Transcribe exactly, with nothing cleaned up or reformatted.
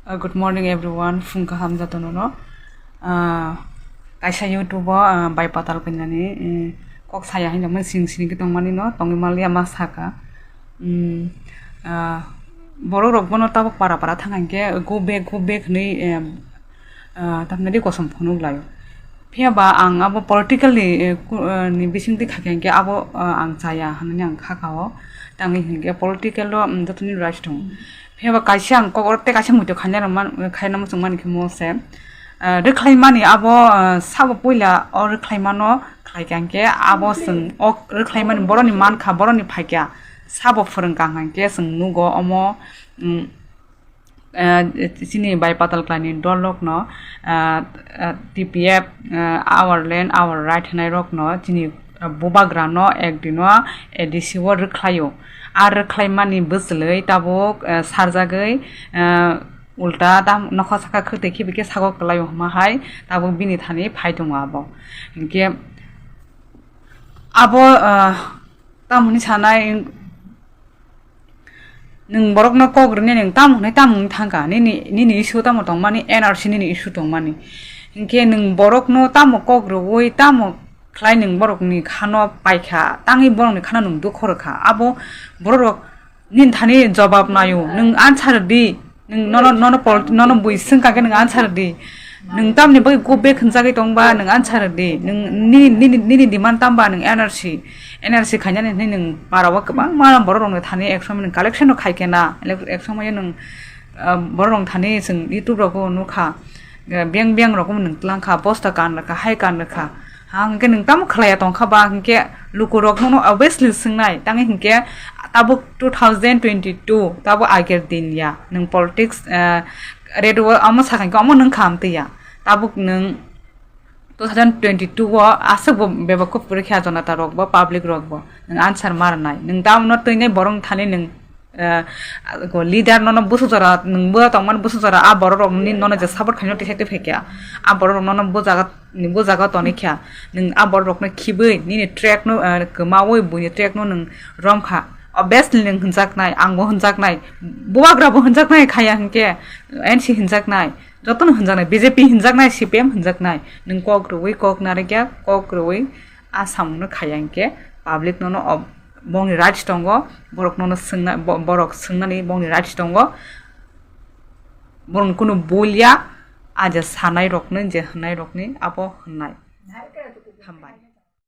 Uh, good morning everyone, phung kaham jotono no. Uh, kaisa YouTube o, uh, bai patal kanyani, eh, kok saya hinwi mani sing sing ke tongmani no, tongwi maliya ma saka. Um, uh, borok rok bono tabuk para para thang hwnkhe go back, go back hinwi, eh, uh, tamni kosom phunuk laio. Phiya ba ang abo politically, eh, ku-, eh, ni bisingtwi kha khe hwnkhe abo, eh, ang chaya hinwi ang kha kha o. Tangwi hwnkhe political o, um, jotoni rights tongo. Phiya ba kaisa ang kok oro tei kaisa muitu khaina rwman-, khaina muchung mani khe mo se. Eh, rwkhlai mani abo, eh, sabo puila o rwkhlai mano khlai kha hwnkhe abo chwng o rwkhlai mani boroni man kha, boroni phai kha, sabo phwrwng kha hwnkhe chwng nugo omo, um, eh, chini bai patal khlaini dol rokno, eh, eh, T P F, eh, our land, our right hinai rokno chini, eh, bubagrano ekdino A D C o rwkhlaio. A rwkhlai mani bwchwlwi tabuk, eh, sarjagwi, eh, ulta tam nokha saka khwtwi khibi khe sago kwlaio hwnma hai tabuk bini thani phai tongo abo. Hinkhe abo, eh, tamoni sanai Nwng borokno kok rwni nwng tamo hwnwi tamo wngwi thangkha? Nini, nini issue tamo tongmani, N R C nini issue tongmani. Hinkhe nwng borokno tamo kok rwui, tamo khlai nwng borokni khano paikha, tangwi borokni khano nwng dukho rwkha. Abo borok rok nini thani jobab naio, nwng answer rwdi. Nwng nono, nono pol-, nono bui swngkha khe nwng answer rwdi. Nwng tamni bagwi go back hwnjagwi tongba nwng answer rwdi. Nwng nini, nini, nini demand tamba nwng N R C, N R C khainani hwnwi nwng parao kwbangma borok rokni thani ek somoi nwng collection rok khai khe na, ek somoi nwng, ah, borok rokni thani chwng YouTube rogo nukha, ah, beng beng rogo nwng twlang kha, bosta kan rwkha, hai kan rwkha. Ha hwnkhe nwng tamo khlaiya tongkha ba hwnkhe lukurok nono obviously swngnai, tangwi hwnkhe tabuk two thousand twenty-two, tabuk ager din ya, nwng politics, ah, red o omo sakha hwnkhe omo nwng kha amtwi ya. Tabuk nwng two thousand twenty-two o aswk bo bebak khe puri khe Janata rok bo, public rok bo nwng answer ma rwnai. Nwng tamo no twinai borok thani nwng, eh, go leader nono busu jora, nwng bo tongmani busu jora, a borok rok ni nono je support khaino tisa twi phaikha, a borok rok nono bo jaga ni bo jaga toni kha. Nwng a borok rok no khibui nini track no, eh, kwmaui buini track no nwng romkha. Obviously nwng hwnjaknai, ang bo hwnjaknai, bubagra bo hwnjaknai khaya hwnkhe N C hwnjaknai. Jotono hwnjaknai, B J P hwnjaknai, C P M hwnjaknai. Nwng kok rwui, kok narikya, kok rwui a samungno khaya hwnkhe public nono ob-, bongni rights tongo, borok nono swngna, bo-, borok swngnani bongni rights tongo. Borokni kunu bul ya, a je sanai rokni, je hwnai rokni, abo hwnai. Hambai.